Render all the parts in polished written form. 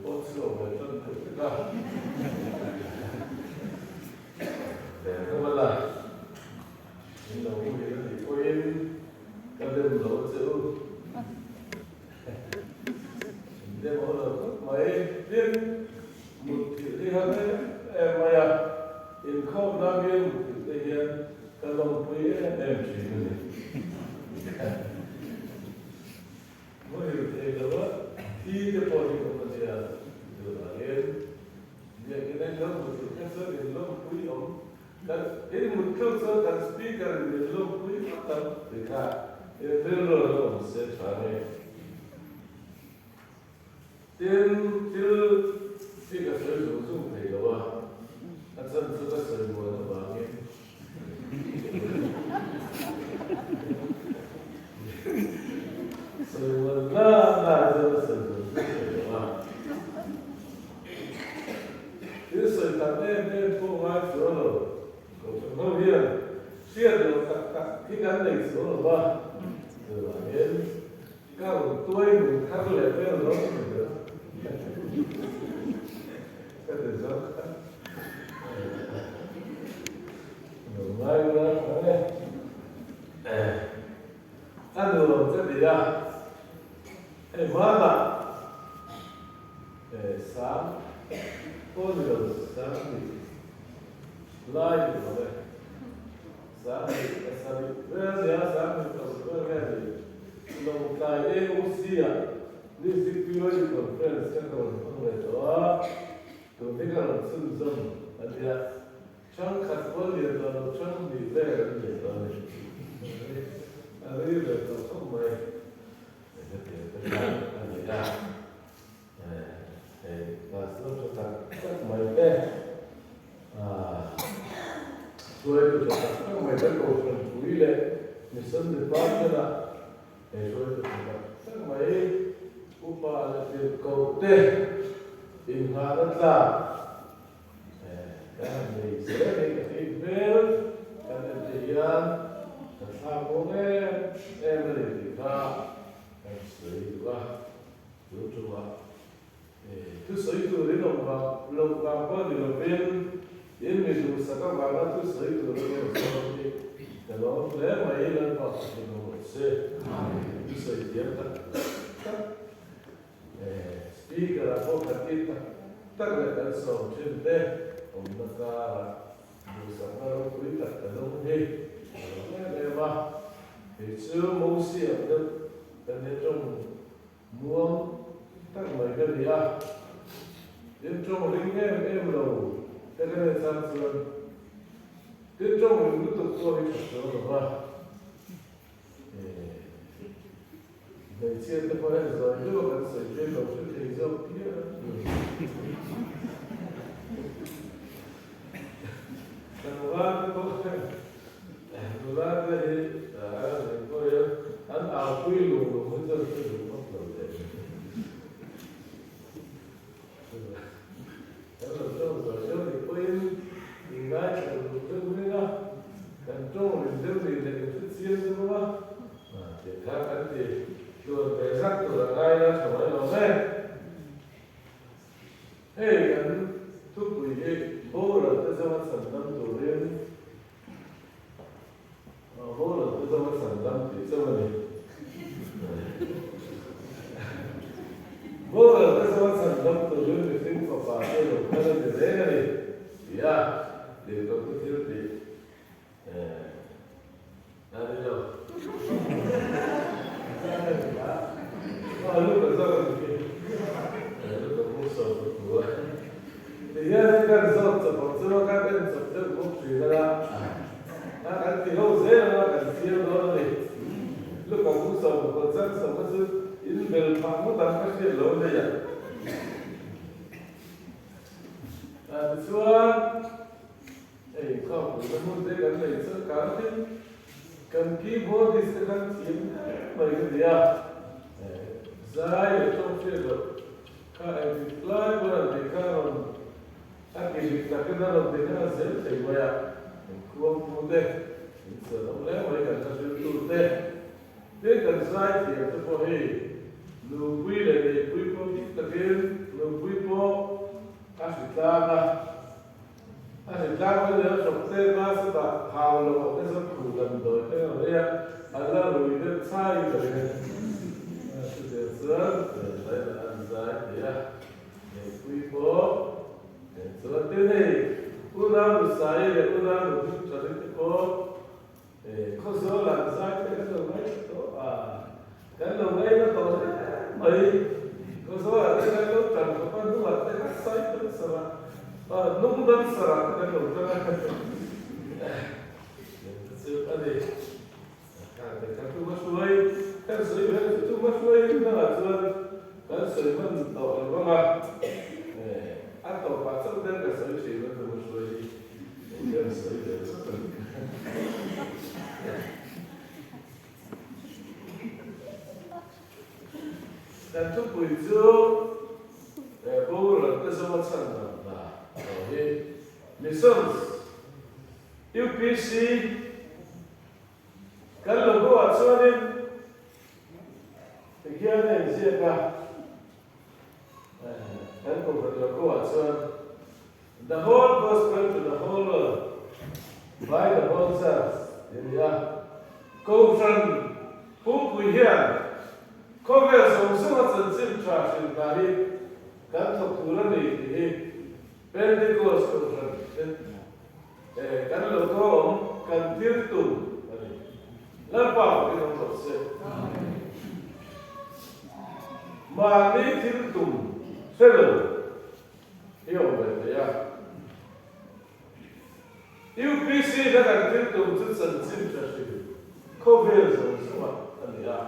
pawn chhuak ve tan deuh vek a. Ve tho a la. Min lo muhil a nih pawhin ka dem lo che u. Min dem ho lo khawp mai. Tin, mutthilh hi har em em mai a, inkhawmna bial mutthilh te hian ka lawmpui em em thin a ni. Muhil thei lo a, thi te pawh hi awm a nia chuvangin biakin a inlo mutthilh kha chuan inlawmpui awm Kan in mutthilh chuan kan speaker in min lawmpui phawt ang tih kha in rilru a lo awm se tha nge. Tin, thil hi ka sawi zung zung thei lo a, a chhan chu ka sawi muan avangin sawi muan na na hi chuan ka sawi zung zung thei lo a. Thil sawi tam em em pawh ngai chuang lo. Kohhran ho hian hriat loh tak tak hi kan nei chuang lo va, chuvangin ka rawn tuai nung thar leh vel dawn a ni ber. Ka ti zawk a. Lo ngai ula tha e. A nuam ka ti a. Hei hmanah sang pawh ni lo sang nih lai ni lo e, sang nih pasarih vel nia sang nih pasarih vel nge ni Lawngtlai AOC ah District PYD Conference ka rawn hmang ve tawh a, tun hi ka rawn chhunzawm a nia. Changkhat pawl lian tawh lo chang hnih vel an nei tawh a ni. A rei ve tawh khawp mai. Hetiang te khan a ni a. Hei pastor tha tak tak mai te, hruaitu tha tak tak mai te Kohhran pui leh Mission Department ah hei hruaitu tha tak tak mai upa leh tirhkoh te inngahna tlak Kan han nei zel hi ka tih hmel kan en te hian kan thlak awm em em a ni tih kha kan sawi duh a, tun tumah thusawi tur in awm vang loh vang pawh ni lovin in mi duhsak avanga thusawi tur a rawn zawm hi ka lawm hle mai Lalpa khatin awm rawh se. Thusawi thiam tak tak. Speaker ah pawh kan tih tak tak leh kan sawm thin te awmna karah duhsakna ropui tak ka dawng hi a lo em em a. Kei chu Mosi ang deuh ka nia tawng muang tak mai ka ni a, tin tawng ring em em lo te ka nia chang chuan tin tawng ring lutuk pawh hi tha chuang lo va. Hmeichhia te pawh hian zawi deuh a kan sawi tir lo hre thei zawk phian a. Tlangval te pawh hian nula te hi a nih pawh hian an aupui lung lung hi chuan hre duh vak lo teh. Kan lo tawng zawi deuh nih pawhin inngaithla uluk deuh ring a, kan tawng rim deuh nih leh inhre chiang deuh a, tih kha kan ti tluan ve zak tur a ngai la tha mai lo e. Hei kan thupui hi boral te zawnga chhan dam turin Boral te zawng a chhan dam tih chauh a ni. Boral te zawng a chhan dam turin mihring fapa te lo kal a ni reng a ni ti a, tirhkoh te thil tih a ni lo. Luka zawk a ni khi. Luka buk sawm ka hmu a. Ti hian hei kan zawt chawp ang chu a, kan en chawp deuh bawk thin a. A kan ti ho zel ang a, kan siam dawn a ni. Luka buk sawm ka kawt chang sawm kha chu in bel phah ngawt ang ka hriat lo nei a. Tichuan hei inkhawmpuina hmun te kan nei chu kan tin kan keyboardist te khan thiam em mai ka ti a. Zai leh tawng hriat loh. Kha engtik lai pawh an tih kha rawn a ti dik takin a rawn ti kha a zel thei mai a, in khuangpu te, in chuan awm hle mai kan hla hriltu te, tin kan zai thiam te pawh hei nupui leh neipui pawh dik takin nupui. leh a hrawk te na chutah hau lo ah te chuan khuh damdawi te an ei a, an la rui deuh chai ka ring a. Chutiang chuan zai an zai thei a, neihpui pawh chuan tin hei unau Lusaii leh unau Nuhmingthari te pawh Khawzawl an zai te kan lo ngaihna tawh a, kan lo ngaihna tawh hle mai. Khawzawl ah te kan lo tan khawp a, hnungah te kan sai tan sarh a, hnung dang sarh ah te kan lo tang a. Te chu a ni. Kha te kha tuma hruai, kan sawi ve chu tuma hruai hi hnungah chuan kan sawi hman tawh lo vang a, a tawpah chauh ten ka sawi thin a tuma hruai hi. Engtiang sawi ve chauh a ni. Kan thupui chu boral te zawnga chhan dan hna tawh hi Missions UPC kan logo ah chuanin tikhian a inziak a, kan kohhran logo ah chuan The whole gospel to the whole world by the whole church tih a ni a. Kohhran pumpui hian khawvel zawng zawnga chanchin tha hrilh hna hi kan thawk tur a ni tih hi Pentecost kohhran kan lo kawm kan thil tum a ni. Lalpa fakin awm rawh se. Mahni thil tum hre lo. I awm ve thei a. UPC na kan thil tum chu chanchin tha hrim khawvel zawng zawngah a ni a.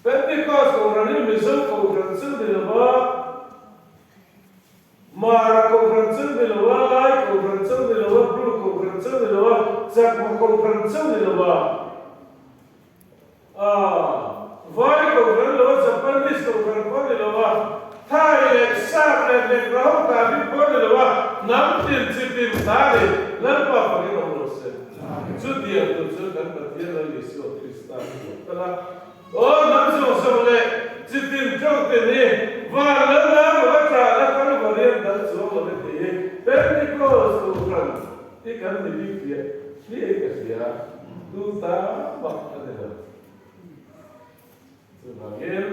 Pentecost Kohhran hi Mizo Kohhran chu ni lova, Mara Kohhran chu ni lova, Lai Kohhran chu ni lova, Bru Kohhran chu ni lova, Chakma Kohhran chu ni lova, A, vai kohhran lo a, Japanese kohhran pawh ni lo a, Thai leh Sap leh Negra ho ta bik pawh ni lo a, hnam tin chi tin ta ni, Lalpa fakin awm rawh se. Chutiang tur chuan kan Pathian Lal Isua Krista hi ruah tal a, aw hnam zawng zawng leh chi tin tawng tin hi van lal nan rawh a ṭah la kal varian dal chuang lo e tih hi Pentecost kohhran I kan ni bik hliah hliah in ka hria, tu ta bak a ni lo. Chuvangin,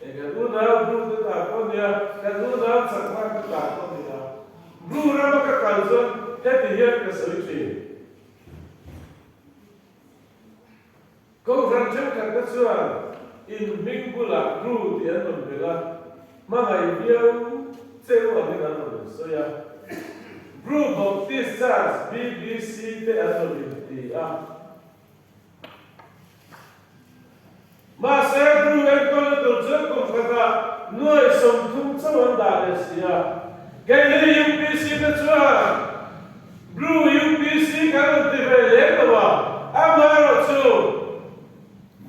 e kan unau Bru te ta pawh nia, kan unau Chakma te ta pawh nia, Bru rama ka kal chuan heti hian ka sawi thin. Kohhran thenkhat te chuan in hming bulah Bru tih an rawn belh a, hmangaih viau cheu angin an rawn insawi a. Bru Baptist Church, BBC, te an rawn inti a. Mahse, Bru enkawlna tur chuan kum khatah nuai 30 chauh an dah leh si a. Keini UPC te chuan Bru UPC kan rawn ti ve lem lo a, amaherawhchu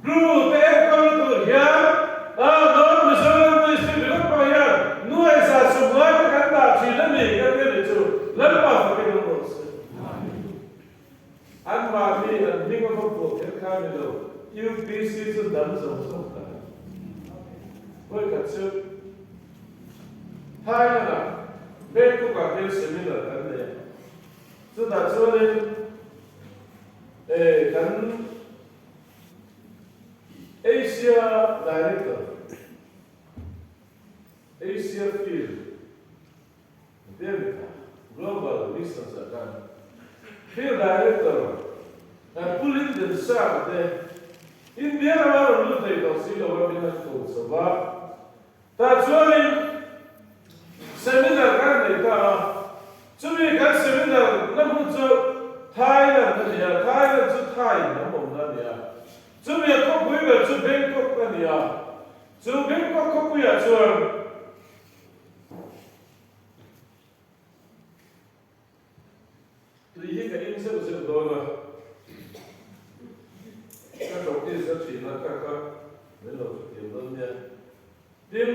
Bru te enkawlna tur hian a North Mizoram District ringawt pawh hian nuai 150 te kan dah thin a ni ka ti a nih chu Lalpa fakin awm rawh se. Anmahni an hming a va pawh kher kha a ni lo, UPC chu hnam zawng zawng ta a ni. Vawikhat chu Thailand-ah Bangkok-ah hian seminar kan nei a, chutah chuanin kan Asia Director, Asia Field, David-a, Global Missions ah khan Field Director kan Pu Lyndon Sharp te India rama rawn lut thei tawh si lo a min han ko chho va. Tah chuanin seminar kan nei ta a, chumi kan seminar na hmun chu Thailand a ni a, Thailand chu Thai hnam awmna a ni a, chumi a khawpui ber chu Bangkok a ni a, chu Bangkok khawpuiah chuan Tui hi ka in zeuh zeuh dawn a, ka practice a thin a, ka ka min lo hrethiam dawn nia. Tin,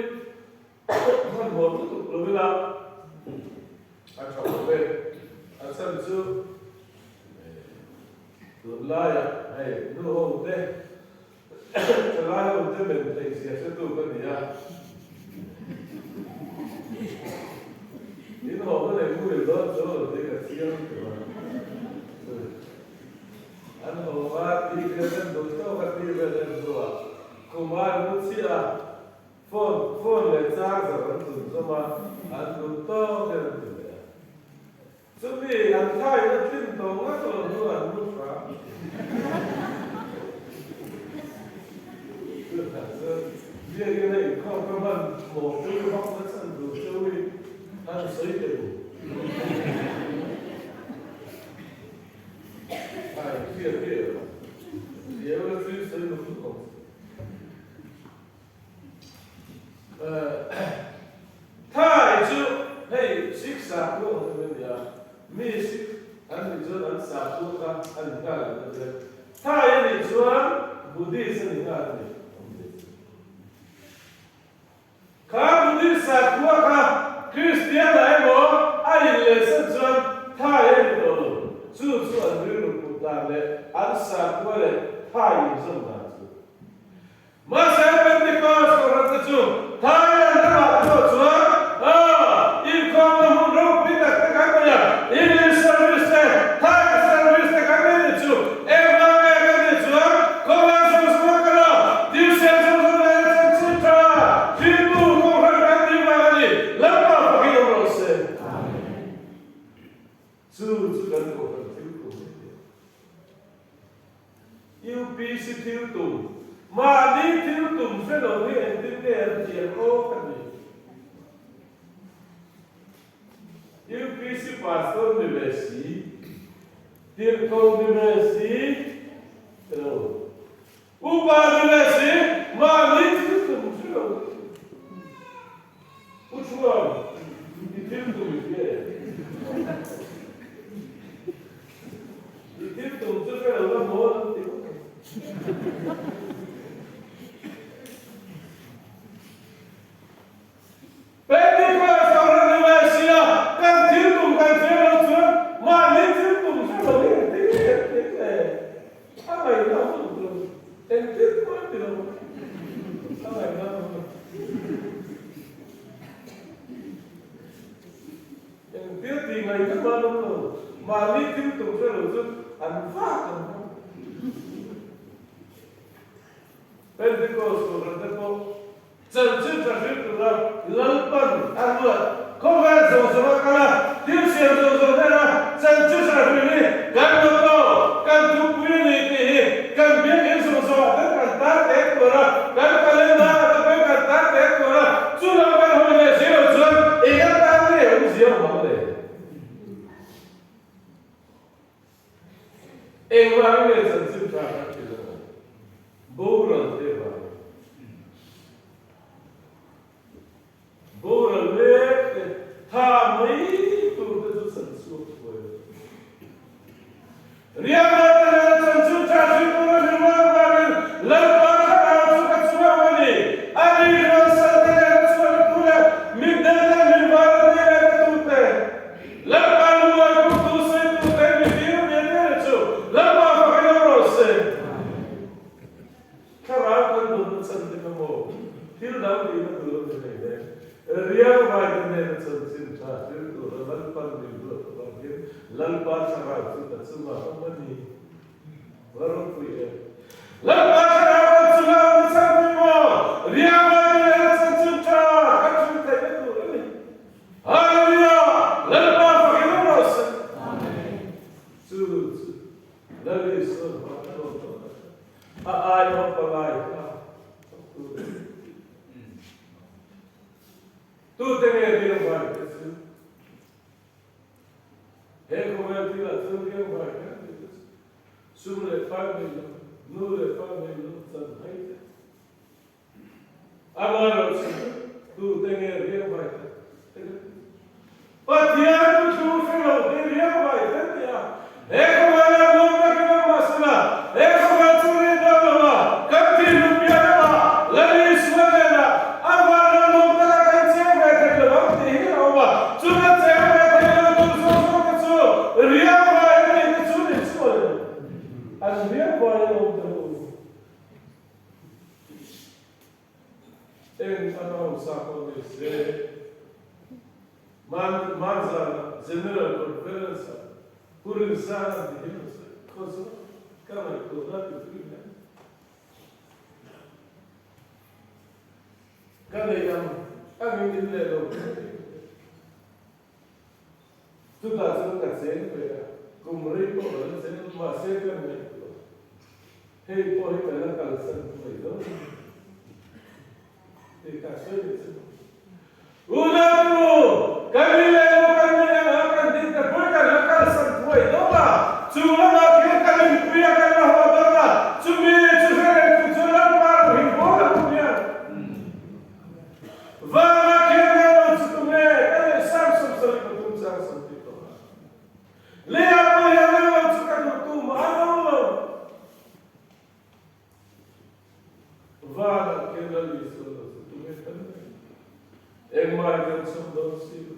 hmanhmawh lutuk lo ila a tha lo e, a chhan chu tunlaiah hei nu ho te Thalai ho te men theih zia hretu ka ni a, in haw ka nei muhil. dawn chuang lo tih ka chiang tawh a. An awm a, tih vel en duh tawk a tih vel en hnuah khum a an mu chiah a, phone phone leh charger an tum zawm a, an duh tawk hian an ti leh a. Chumi an thain a tlin tawh ngat lo hnuah an mu hram. Chutah chuan biakina inkhawm ka hman mawh pui vak na chan tur cheu hi han sawi teh u. Ai, hriat hriat lo. Hriau la chu sawi mak lut awm. Thai chu hei Sikh sakhua ang deuh a ni a, mi Sikh an nih chuan an sakhua kha a ni nghal ang deuh zel. Thai a nih chuan Buddhist a ni nghal a ni. Kha Buddhist sakhua kha Kristian ah emaw a inlehsan chuan Thai a ni tawh lo. Chu chu an rilru put dan leh an sakhua leh Thai inzawm dan chu. Mahse Pentecost kohhran te chu Thailand ramah pawh chuan a inkhawmna hmun ropui tak tak an nei a, English service te, Thai service te kan nei ni chu engvang nge kan nih chuan khawvel zawng zawng a kal a, thil siam zawng zawng leh a chanchin tha hriltu kohhran kan nih vang a ni, Lalpa fakin awm rawh se. Chu chu kan kohhran thil tum a ni. UPC thil tum, mahni thil tum hre lo hi engtin nge an thiam aw ka ti. UPC pastor ni ve si, tirhkoh ni ve si, hello, upa ni ve si, mahni thil tum hre lo hi. Pu Chuan, i thil tum i hria em? I thil tum chu hre lo la maw an ti ngawt ang. Pentecost Kohhran Universia kan thil tum kan hria lo chuan mahni thil tum hre lo hi engtin nge an tih le? A ngaihna hun tur engtin pawh an ti lo. A ngaihna hun. Engtir tih ngaihna mah an awm lo. Mahni thil tum hre lo chu an vak ang kha. Pentecost kohhran te pawh chanchin tha hrilh tura Lalpan a ruat khawvel zawng zawng a kal a, thil siam zawng zawng hnena chanchin tha hrilh hi kan motto, kan thupui a ni tih hi kan biakinn zawng zawngah te kan tar tek tur a, kan calendar ah te pawh kan tar tek tur a, chu lam kan hawi leh si lo chuan eng atan nge awmzia awm ang le? Engvangin nge chanchin tha kan ti lo ang? Boral te vangin. Boral mek te, tha mai tur te chu chan chhuak thuai lo. Riahna te nena chanchin tha hrilh tur a hrilh vang vangin Lalpa thlarau chu ka chuang a ni. A ni rualsal te nena chhuah na tu leh mitdel te min var a nei leh na tu te. Lalpa lungawi kawngtu sawitu te mi fir a nia te chu Lalpa fakin awm rawh se. Thlarau kan nunna chan te kha maw thil dang tihna tur a ni hleinem. Riang vaite hnena chanchin tha thil tura Lalpan min ruat avangin Lalpa thlarau chu ka chungah awm a ni. Va ropui em. Lalpa thlarau kan chungah awm a chan te maw riang vaite hnena chanchin tha kan hrilh theihna tur a ni. Hallelujah! Lalpa fakin awm rawh se. Amen. Chu chu Lal Isuan hma a rawn tawh tak a ai awm palai kha thawktu te tute nge riang vai te chu he khawvel thilah chuan riang vai kan tih te chu sum leh pai nei lo nu leh pa nei lo chan hai te Amaherawhchu, tute nge riau vai tak tak a? Pathian chu thu hre lo hi riau vai tak a ni a. He khawvela nuam takin awm mah sela, he khawvel chu ri dawn lo a, kan thinlung piah lamah Lal Isua hnenah a vanram nuam taka kan cheng ve thei lo ang tih hi a awm a. Chuna cheng ve thei lo tur zawng zawng te chu riau vai a nih te chu ni chuan an riau vai a awm ta lo. Eng a hausa pawh ni se, man zan. General Conference ah Pu Rinsanga ti hi an sawi. Khawzawl ka ngaihtuahna ti tui hle. Ka nei ang angin in leh lo hle tih ka hria. Chutah chuan ka cheng ve a, kum rei pawh ka la cheng lo, mahse ka ngaihtuah. Hei pawh hi ka la kalsan mai dawn a ni tih ka sawi leh chu. Unau, kan in leh lo kan nei ang a, kan din ta pawh kan la kalsan thuai dawn a, chu lamah khian kan inpui a, kan la haw dawn a, chumi chu hre reng chung chuan Lalpa ro hi bawl a tum hian. Vana khian ngai lo chu tunge ka leh Samson 73 chang sam tih tawh a. Leiah pawh hian ngai lo chu ka duh tu mah an awm lo. Vana khian Lal Isua lo chu tunge kan nei? Engmah hi kan chhawm dawn si lo.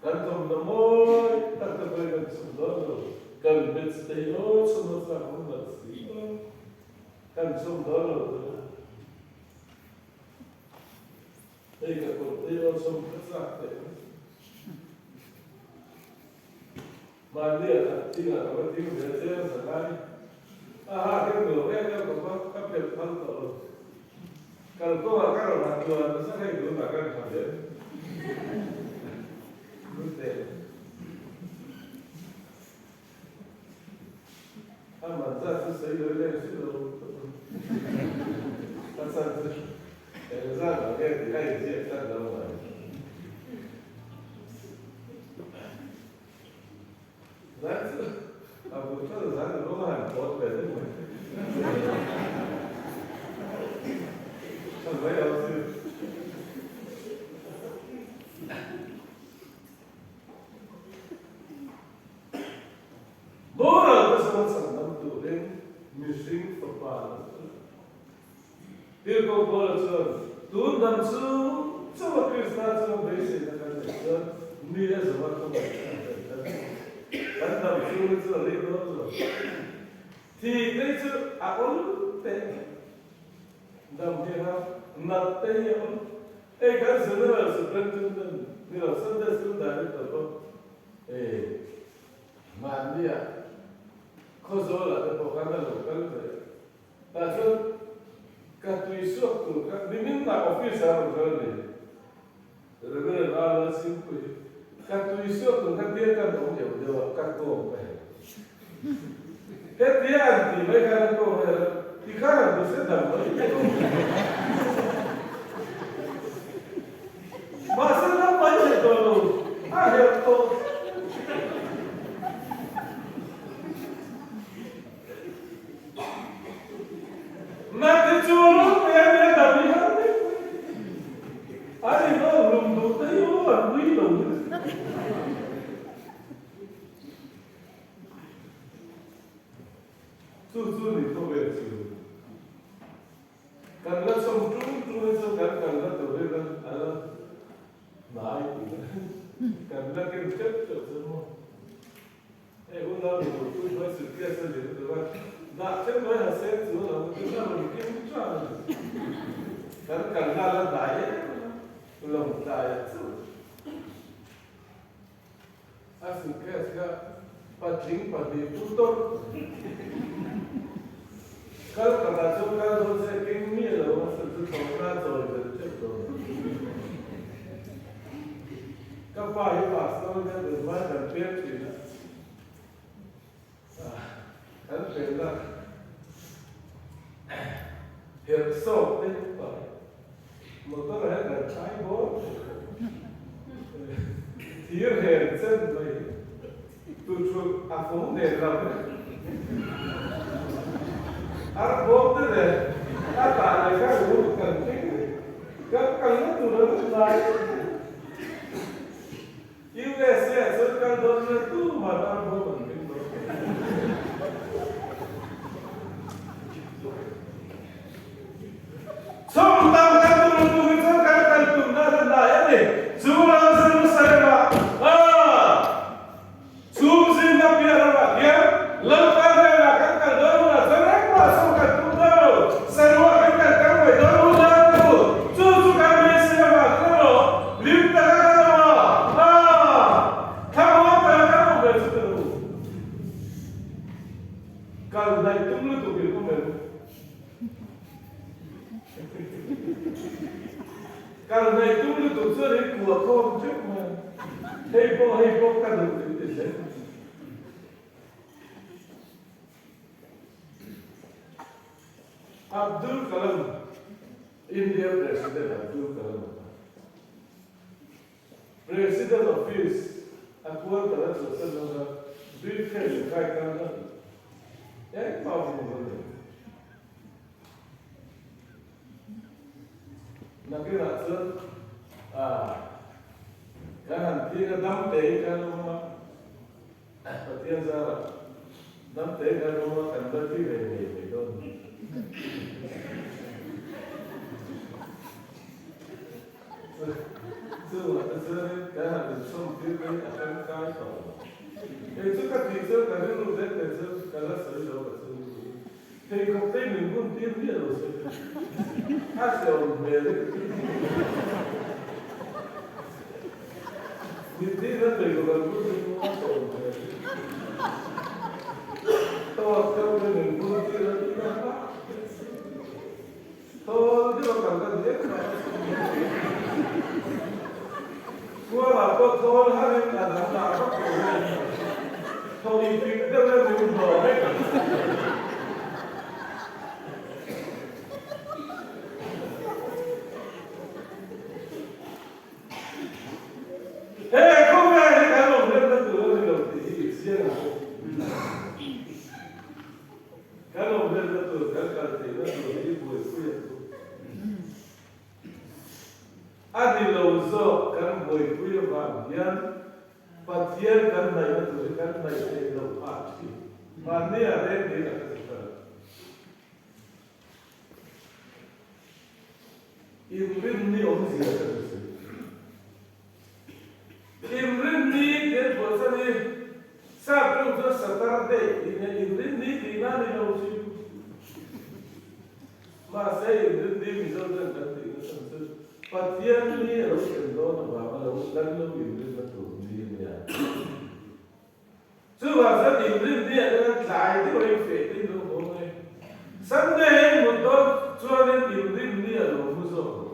Kan thawmhnaw mawi tak te pawh hi kan chhawm dawn lo. Kan bets te hi aw chhawm a chak awm nalh si lo. Kan chhawm dawn lo te. Hei ka kawr te aw chhawm kha chak teh ang. Mahni a khat thingah ka va ding ve zel zanai. Aha ka nuam em em khawp a, ka phelh phal tawh lo. Kalkawngah ka rawn ha tluan nasa hei tunah kan ha ve. Nute. A man zat chu sawi lo ila in hre lo a chan chu eng zat ang nge tih a inziak tlat lo mai. Zai chu a bul tlat a zai lo bawk a han pawt ve deuh mai. Tha mai ang chu. Boral te chuan chhandam turin mihring fapa lo kal a. Tirhkoh Paula chuan, Tun dam chu chauha Krista chuan beiseina kan neih chuan mi a zawha khawngaih kan tel tlat a. Kan dam chhung hi chu a rei dawn lo. Thi te hi chu a awl teh a. Dam hi a nat te hi a awl. Hei kan General Superintendent ni lo Sunday School Director pawh eh mahnia Khawzawlah te pawh khan a lo kal ve a. Tah chuan ka tui suak tur kha nimin ah office ah a rawn kal a ni. Reverend R Lalsingpui hi ka tui suak tur kha tia kan awm deuh deuh a ka kawm ka hel. Hetia an tih mai khan a kawm a hel a, tikhan an duh se dam mai mai awm. Mahse dam mai theih tawh lo, a helh tawh. Nate chu eng nge dam i har mai mai. An inawm hlum duh te hi aw an ui lo hi. Chu chu ni khawvel chu. Kan la chhawm tum tum hi chu kan kal na tur hi a la hnai tih a kan la ken teuh teuh chu maw. Hei unau ni tur pui hnuai suitcase a lir tur a dah then mai ha sen chu a lo tin a rawn kim tan a ni. Kan kal na la hnai em a lawng tlai a chu. A suitcase kha patling pahnih pu tawp. Kal khatah chuan kal dawn se keng miah lo a sawi chu thlawhna a chawi tel teuh dawn. Ka pa hi pastor hian tunhmai kan pek thin a, kan pekna herh sawk te hi pa hi motor ah hian kan thlai bawr thir her chen mai hi tuthut a fawng nen lam ar bawm te leh a tah leh kha ru kan thleng Kan kalna tur a lut lai. USA ah chuan kal dawn ila tumah dar bawm an ring dawn lo. Chhung tam kan tum a tum hi chuan kan kal tumna a la hnai a ni. Chu ram Jerusalem ah Chhung zinga piah ramah hian Lalpa hnenah kan kal dawn hunah chuan engmah chhung kan tum dawn lo. Saruah kan kal kang mai dawn hunah. Kal hnaih tum lutuk chuan in kuah khawm teuh mai a, hei pawh hei pawh ka duh tih ti hle. Abdul Kalam, India President Abdul Kalam a ta. President Office a quarter a chhuahsan hmasa briefcase a khai kal hlat engmah hmuh lo nei. Nakinah chuan kan han thing a dam te hi kan awm a, Pathian zarah dam te hi kan awm a, kan la thi ve ngei mai dawn a ni. Chuvah te chuanin kan han insawm tir mai a tangkai tawh lo. Kei chu ka tih chuan ka rilru vet te chu ka la sawi lo ka chhung chu. Pheikhawk te min bun tir miah lo se a hreawm hmel hi. Mitthi na pheikhawk an bun chu a hreawm hmel hi. Tawk deuh te min bun tir a tih na hlah. Thawl deuh a kal ka ni em mai. Kuala pawh thawl harin a dang dah vak lo mai. Thaw ipik deuh em min hlawh vek. He khawvel hi kan awm hlemna tur a ni lo tih hi i chiang ang u. Kan awm hlemna tur, kan kal theihna tur hi i buaipui ang u. A ni lo zawk kan buaipui avang hian Pathian kan hnaihna tur hi kan hnaih theih loh phah thin. Mahni a reng niin a ka ti ta lo. Inrinni awmzia ka ti si. Inrinni tih an phuah chan hi Sap ṭawng chuan Saturday tih nia Inrinni tihna a ni lo hrim. Mahse Inrinni Mizo chuan kan tihna chhan chu Pathian ni a lo thlen dawn avanga lo kan lo inrinna tur ni a nia. Chuvang chuan inrinni ah chuan tlai deuh a infeh te in lo haw mai. Sunday a inmut dawn chuanin inrinni a lo mu zawk ang.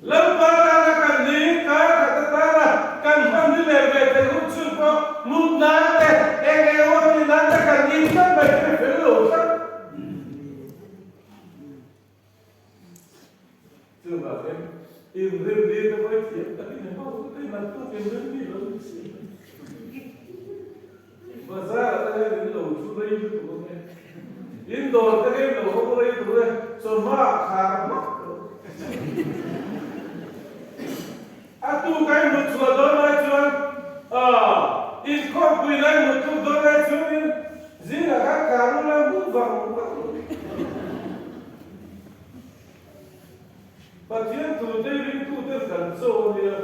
Lalpa tana kan ni, kar khat atana kan hman ni leh ve theih hun chhun pawh mut nan te, eng eng emaw tih nan te kan in tlat mai te fel lo tlat. Chuvangin, inrinni te pawh i thiam takin i hmang vek a, naktuk inrinni lo ni si mai. Bazar ah te hian in lo thu rei lutuk ang e, in dawr te hian in lo hawng rei lutuk e, chawhma ah khar hmak lo. A tuk a i mut chhuah dawn lai chuan, inkhawmpui lai mut tluk dawn lai chuanin zingah khan khar ula mu vang vang lo. Pathian thu te ringtute kan chaw a nia,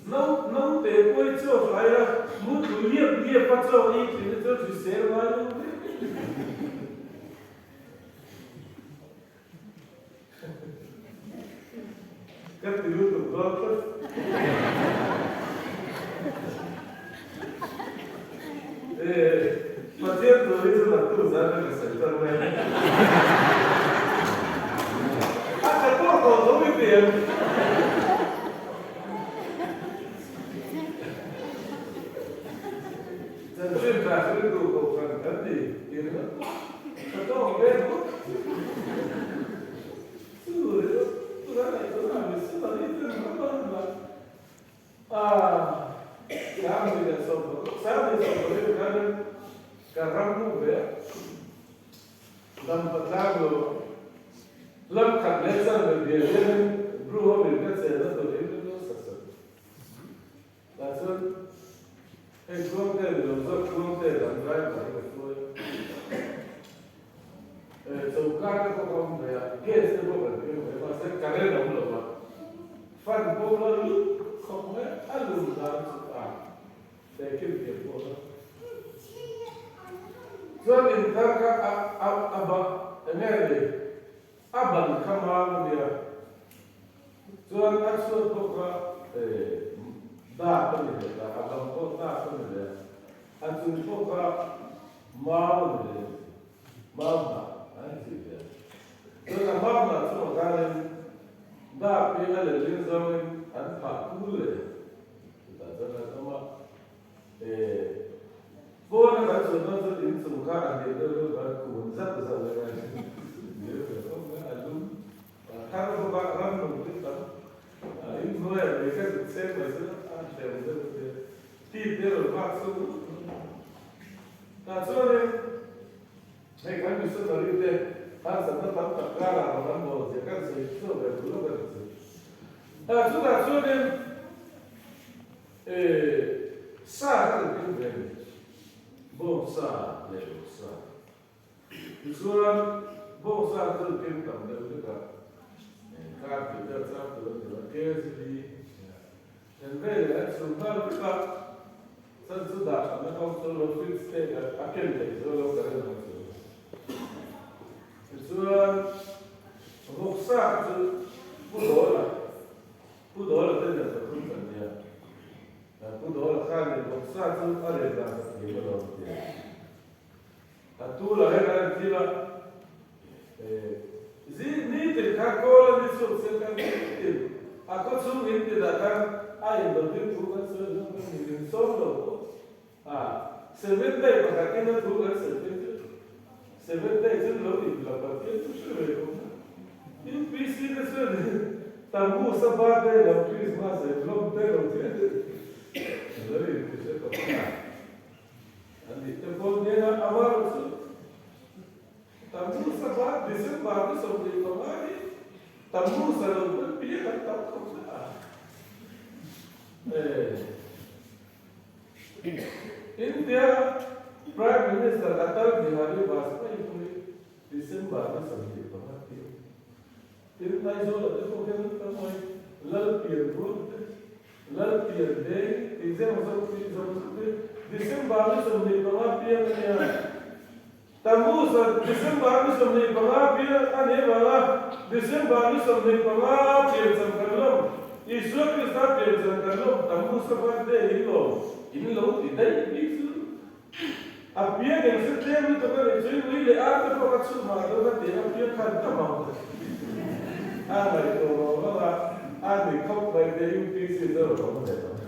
no naute pawh i chaw hlai a, mu tlu liap liap a chaw ei thin hi chuan hrisel ngai lo hle. Ka ti lutuk dawn tlat. Pathian tur hi chu naktuk zan ka ka sawi tan mai a. A tha tawk tawh tho i ti em? Chanchin tha hriltu kohhran kan ti i ringawt pawh tha tawk ve bawk. Chu ringawt chu kan ngaihtuahna missionary te ringawt a ni lo. 31 sawmparuk khanin ka ram hmuh ve a, Dampa tlang lo lam khat leh chan ve bial hianin Bru ho in ka chenna tur hi min lo sak sak. Tah chuan hei Tluangte ni lo zawk Tluangte lam driver hi ka hruai a, choka te pawh ka awm ve a, gas te pawh kan keng ve mahse current a awm lo va. Fan pawh la lut khawp mai a lum dan chu ta tehkhin thiam pawh la chuan in thar kha a a a ba enge ni a ban kha mam a nia chuan a chhuat pawh kha eh dak a ni leh ta a bang pawh dak a ni leh a a chung pawh kha mau a ni leh mau hnah an tih ve chuan a mau hnah chungah khan. khi a letling zawngin an phah kul leh chutah chuan an awm a. Pawn a kan chhuah dawn chuan inchung kha a hniam deuh deuh khan kun zauh zauh leh ngai hniam ve khawp mai a lum thar bawk a, ram nung chu tam inhnuai ah lei kha zuk cheng mai chu a hrem deuh a tia tip te rawn vak chu tah chuanin hei kan missionary te harsatna tam tak karah rawn an bawl zia kan sawi chhuak ve duh lawk a ni chu tah chutah chuanin Sa kha kan keng ve a ni, bawng sa leh lo sa. Tichuan, bawng sa chu kan keng tam deuh hlek a, kar tih vel chang tur a ni lo, KZB en vel leh an chhum nghal vek a, chan chu dah thatna kawng chu lo fix te a ken theih chu lo ka rin ang chu. Tichuan, vawk sa kha chu Pu Dawla Pu Dawla te nen pathum kan nia. Pu Dawla khan in vawksa chu a rel dan ka thiam a lo ti a. A tu la hian a en thil a, Zi nitin khan kawl a ni chhuak chiang khan nitin a khaw chhung in tinah khan a indawtin thu kan sawi hlawm khan min insawm lo pawh a Seventh day pakhat in a thu kan sawi phei chu Seventh day chu lo in la Pathian chu hre ve khawp na. UPC te chuan Tammuz a birthday lo Christmas ei hlawm te lo chiah lo in ti hre khawp na. An nih te pawh nia amarawh chu Tammuz a birthday December ni 25 hi Tammuz a lo pawn piak an tam khawp na. India Prime Minister Atal Bihari Vajpayee pawh hi December ni 25 tir tin Aizawl ah te pawh hian an tam mai, Lalpian rual te, Lalpian veng tih zeuh zauh tih zawng zawng te December ni 25 piang a nia. Tammuz ah December ni 25 piang a nih avanga December ni 25 piancham kan lawm, Isua Krista piancham kan lawm, Tammuz a birthday in lawm in lo ti daih bik chu a piang eng se tlem lutuk a nih chu i ui leh ar te pawh ka chhun mah dawn a tih a piang khan ka mang a ngaihtuah vang vang a, a ni khawp mai te UPC chu a rawn awm ve tawh.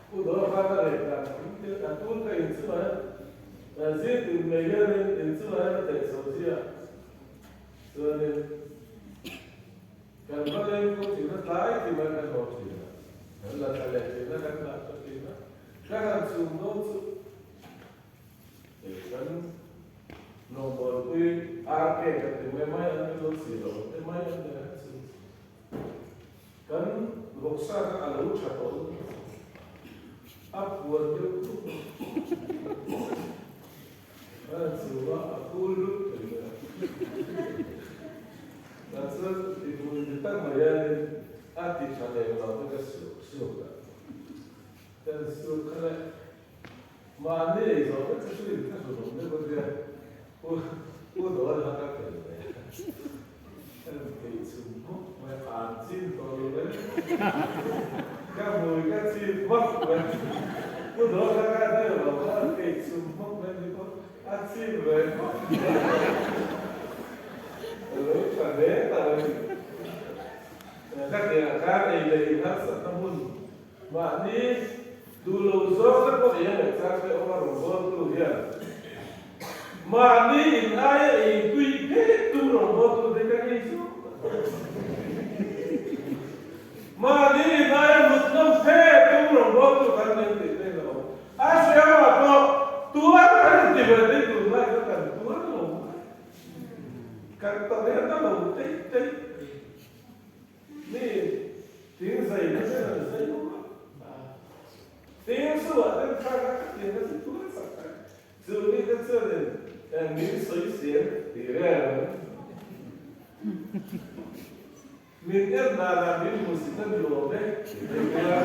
Pu Dawla khan a reh dan in thil a tul ka inchungah hian zirtir mai hianin inchungah hian a theih chho zia chuanin kan va leng pawh thin a tlai thin a kan haw thin a, kan la thla leh thin a kan dah ta thin a, ka han chhum dawn chu kan nawmbawnpui RK kan ti mai mai an ni lo si lo te mai an ni han chhum. Kan vawksa kha a lo tha tawh lutuk a, a puan deuh tuk a, a chhum a, a phul lut thei mai a. Tah chuan tihmui ni tak mai hianin a ti tha lem lo te ka suk suk a, kan suk kha le mahni ei zawh vek kha chu in thlahrun awm deuh a nia, u u dawn a ka tel ve a. Kan thei chhum hmawk mai, an chin tawh lo mai. Ka hmui ka chip vak mai. Pu Dawla kha deuh lo kha an thei chhum hmawk mai ni pawh a chip ve hmawk mai. A lo tha hle ta mai. Ka tiang khan ei leh in harsatna hmun mahni duh lo zawng te pawh ei a ngaih chang te awm a rawn bawltu hian Mahni in aia ei tui phet tum rawngbawltu te ka ngei zawk tak. Mahni in aia mut nawm phet tum rawngbawltu kan nen tih te in a awm. A siamah pawh tuar kan inti ve te tunlai kha kan tuar lo mai. Kan ta ve ta lo teih teih. Mi thing zai na ber an zai bawk a. Thing suah ten kha kha ka tiang a chu tuar sak tak. Chu mi te chuanin min sawi siam tih reng. Min en danah min hmusit a ni awm e, engtia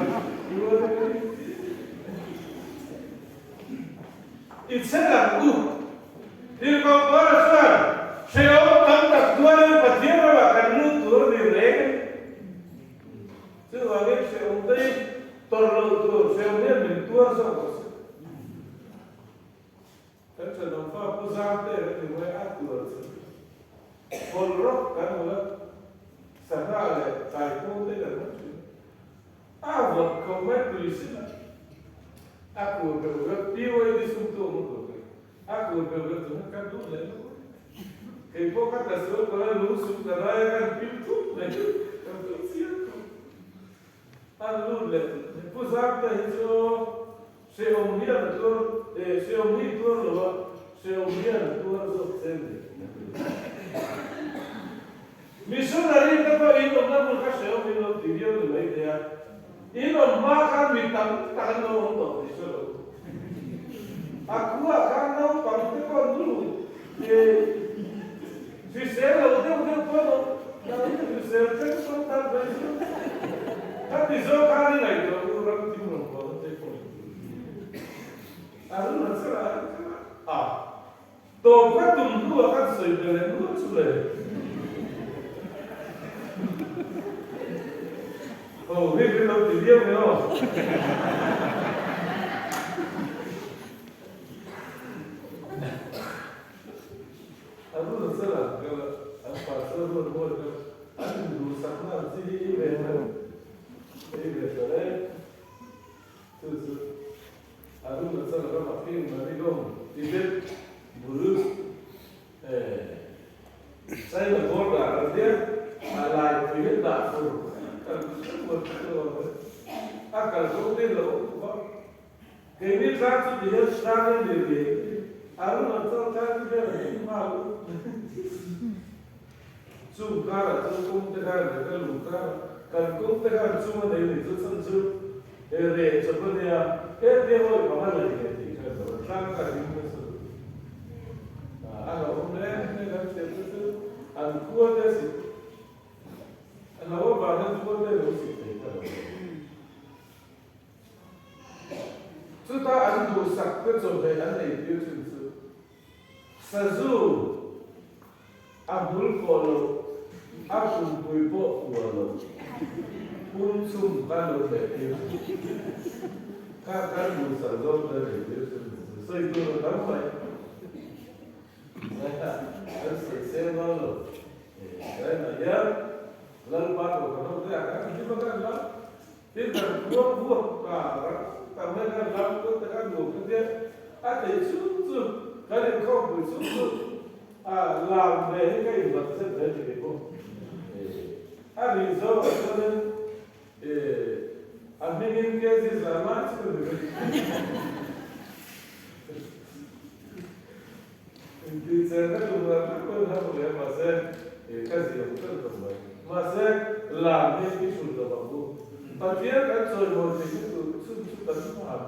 rual ka ni. I che lang u. Tirhkoh-Paula chuan, Hrehawm tam tak tuarin Pathian ramah kan lut tur a ni reng a ni. Chuvangin hrehawm te hi tawrh loh tur, hrehawm hian min tuar zawk lo se. Kan thenawm fa Pu Zangte kan ti mai a tuar chu hawlh rawk kan hmu a, sangha leh taikung te kan hmu thin. A vawt khawp mai tui sin a, a kur beuh vek PYD sum tu awm a tur kha a kur beuh vek chu kan duh leh lo. Kei pawh ka tla sual kawlh a lung sum ka rai a kan pil thut mai kan pil chiang khawp. An lut leh Pu Zangte hi chu hrehawm hian a tuar eh hrehawm hi tuar lo a, hrehawm hian a tuar zawk che ni. Missionary te pawh in awmna hmun kha hrehawm in lo ti viau ni mai thei a, in awm hma khan mi tam tak an lo awm tawh tih hre lo. A khuaah khan naupang te pawh nu eh hrisel lo deuh deuh pawh an awm, nang hrisel tlem pawh an tan mai chu. Ka ti zawk khan i ngaihtuah u ram thim rawn kual te pawh a rilru chher a a tawp ka tum hnuah kan sawi ve leh nual chu le. Ho hi min lo ti viau nge aw. A run a chal ang kal a, an pastor ruat mawi kha an induhsakna ang chi hi ei ve ta ei ve ta reng. Chu chu a run a chal ramah King Manigong Tibet Burut China border a nia a laipui hi dah fur kan hre muat hre lo ang e. A kalkawng te lo awm khawp a. Keini tlang chu ti hian tlang a ni ve a run a chal tlang chu hian a him nghal u. Chung karah chuan kawng te khan leh ka lung karah kan kawng te khan chung a nei ni chu chhan chu he reh chawp a nia he tia hawi panga lei leh tih kha a lo tlang kha a him nasa lutuk. A hlauhawm hle hle kan hriat te chu an khua te a sik a hlauh avang hian khua te lo sik thei kha lo. Chuta an duhsak te chawhmeh an ei tir thin chu sazu a hmul pawh lo, a pumpui pawh pua lo, pum chhum kha lo hmeh tir thin. Kha kan duhsak zawng te an ei tir thin chu sawi tur a tam mai. Kan sawi seng dawn lo. China hian Lalpa Kohhran ho te ah khan hlim a kan la. Tin kan khuang vuak ta rak tam mai khan lam kual taka nuam ka tia a theih chhung chu kan inkhawmpui chhung chu a lam ve hi ka inbat zet ve ti kei pawh a ri zawng ah chuanin a hmingin KG zan lai chu ka ni ve. Intihcher ka tum rak rak pawn han awm leh a mahse ka ziam tel lo mai. Mahse lam hi i hrul lo ang u. Pathian kan chawimawi thei hi tur chhun chu kan hman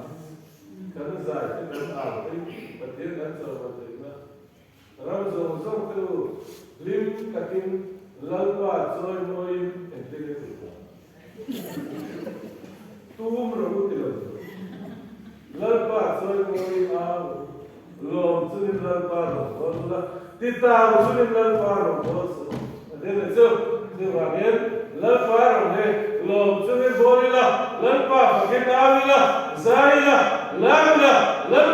kan zai te kan au te Pathian kan chawimawi theihna ram zawng zawng te u hlim takin Lalpa chawimawiin engtin nge tih ta? Tum rawh u ti lo chu. Lalpa chawimawi au lawm chunin Lalpa rawn bawl ula, ti tau chunin Lalpa rawn bawl suh. A ti ni chu. Chuvangin Lalpa rawn hi lawm chungin bawl ila, Lalpa fakin au ila, zai ila, lam ila, Lalpa.